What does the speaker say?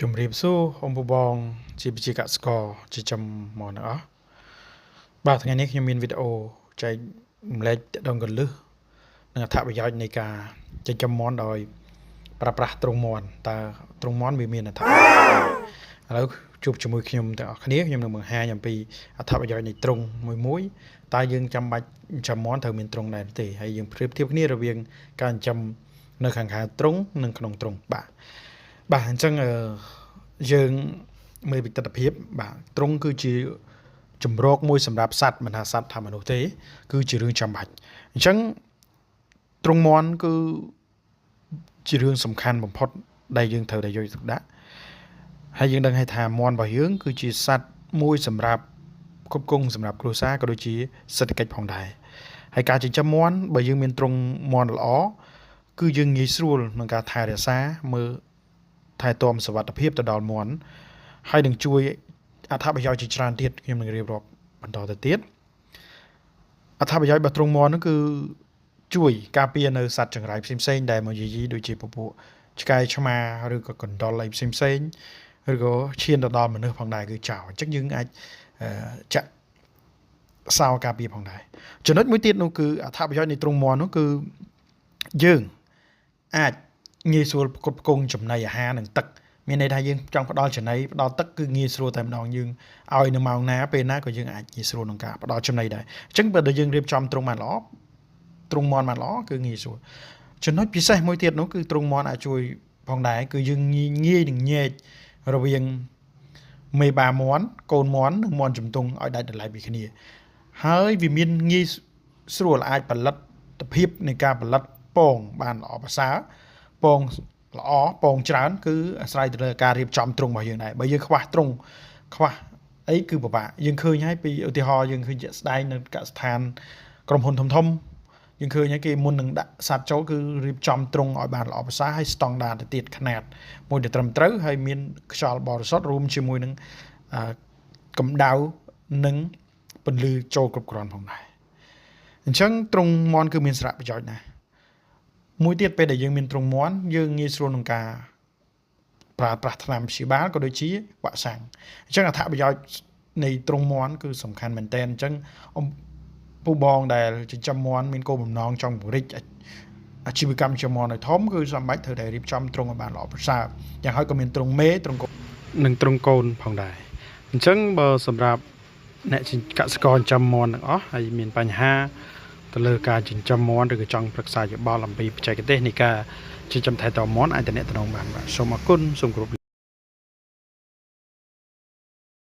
ជំរាបសួរអ៊ំពូបងជាប្រជាកសិករចិញ្ចឹមមាន់ទាំងអស់បាទថ្ងៃនេះខ្ញុំមានវីដេអូចែករំលែកទាក់ទងគន្លឹះនិងអត្ថប្រយោជន៍នៃការចិញ្ចឹមមាន់ដោយប្រើប្រាស់ទ្រុងមាន់តើទ្រុងមាន់វាមានអត្ថប្រយោជន៍ឥឡូវជួបជាមួយខ្ញុំទាំងអស់គ្នាខ្ញុំនឹងបង្ហាញអំពីអត្ថប្រយោជន៍នៃទ្រុងមួយមួយតើយើងចាំបាច់ចិញ្ចឹមមាន់ត្រូវមានទ្រុងដែរទេហើយយើងប្រៀបធៀបគ្នារវាងការចិញ្ចឹមនៅខាងក្រៅទ្រុងនិងក្នុងទ្រុងបាទបាទអញ្ចឹងអឺយើងមើលពីទស្សនភាពបាទទ្រុងគឺជាជំរកមួយសម្រាប់សត្វមិនថាសត្វថាមនុស្សទេ គឺជារឿងចាំបាច់អញ្ចឹងទ្រុងមាន់គឺជារឿងសំខាន់បំផុតដែលយើងត្រូវតែយកចិត្តទុកដាក់ហើយយើងដឹងហើយថាមាន់របស់យើងគឺជាសត្វមួយសម្រាប់គ្រប់គ្រងសម្រាប់គ្រួសារក៏ដូចជាសេដ្ឋកិច្ចផងដែរហើយការចិញ្ចឹមមាន់បើយើងមានទ្រុងមាន់ល្អគឺយើងងាយស្រួលក្នុងការថែរក្សាមើលថែទាំសុវត្ថិភាពទៅដល់មាន់ហើយនឹងជួយអត្ថប្រយោជន៍ជាច្រើនទៀតខ្ញុំនឹងរៀបរាប់បន្តទៅទៀតអត្ថប្រយោជន៍របស់ទ្រុងមាន់នោះគឺជួយការពារនៅសត្វចង្រៃផ្សេងៗដែលមកយាយីដូចជាពពួកឆ្កែឆ្មាឬក៏កណ្ដុរអីផ្សេងផ្សេងឬក៏ឈានទៅដល់មនុស្សផងដែរគឺចោលអញ្ចឹងយើងអាចចាក់សោការពារផងដែរចំណុចមួយទៀតនោះគឺអត្ថប្រយោជន៍នៃទ្រុងមាន់នោះគឺយើងអាចងាយស្រួលផ្គត់ផ្គង់ចំណីអាហារនិងទឹកមានន័យថាយើងចង់ផ្ដល់ចំណីផ្ដល់ទឹកគឺងាយស្រួលតែម្ដងយើងឲ្យនៅម៉ោងណាពេលណាក៏យើងអាចងាយស្រួលក្នុងការផ្ដល់ចំណីដែរអញ្ចឹងបើយើងរៀបចំទ្រុងបានល្អទ្រុងមាន់បានល្អគឺងាយស្រួលចំណុចពិសេសមួយទៀតនោះគឺទ្រុងមាន់អាចជួយផងដែរគឺយើងងាយនឹងញែករវាងមេបាមាន់កូនមាន់និងមាន់ជំទង់ឲ្យដាច់ដោយឡែកពីគ្នាហើយវាមានងាយស្រួលអាចផលិតភាពនៃការផលិតពងបានល្អប្រសើរពងល្អពងច្រើនគឺអាស្រ័យទៅលើការរៀបចំទ្រុងរបស់យើងដែរបើយើងខ្វះទ្រុងខ្វះអីគឺពិបាកយើងឃើញហើយពីឧទាហរណ៍យើងឃើញជាក់ស្ដែងនៅកសិដ្ឋានក្រុមហ៊ុនធំធំយើងឃើញហើយគេមុននឹងដាក់សត្វចូលគឺរៀបចំទ្រុងឲ្យបានល្អប្រសើរហើយស្តង់ដារទៅទៀតខ្នាតមួយដែលត្រឹមត្រូវហើយមានខ្យល់បរិសុទ្ធរួមជាមួយនឹងកម្ដៅនិងពន្លឺចូលគ្រប់គ្រាន់ផងដែរអញ្ចឹងទ្រុងមាន់គឺមានសារៈប្រយោជន៍ណាស់មួយទៀតពេលដែលយើងមានទ្រុងមាន់យើងងាយស្រួលក្នុងការប្រើប្រាស់ថ្នាំព្យាបាលក៏ដូចជាវ៉ាក់សាំងអញ្ចឹងអត្ថប្រយោជន៍នៃទ្រុងមាន់គឺសំខាន់មែនទែនអញ្ចឹងពូបងដែលចិញ្ចឹមមាន់មានគោលបំណងចង់ពង្រីកអាជីវកម្មចិញ្ចឹមមាន់ឲ្យធំគឺចាំបាច់ត្រូវតែរៀបចំទ្រុងឲ្យបានល្អប្រសើរយ៉ាងហើយក៏មានទ្រុងមេទ្រុងនិងទ្រុងកូនផងដែរអញ្ចឹងបើសម្រាប់អ្នកកសិករចិញ្ចឹមមាន់ទាំងអស់ហើយមានបញ្ហាទៅលើការចិញ្ចឹមមាន់ឬក៏ចង់ប្រឹក្សាយោបល់អំពីបច្ចេកទេសនៃការចិញ្ចឹមថែទាំមាន់អាចទំនាក់ទំនងបានបាទសូមអរគុណសូមគោរព។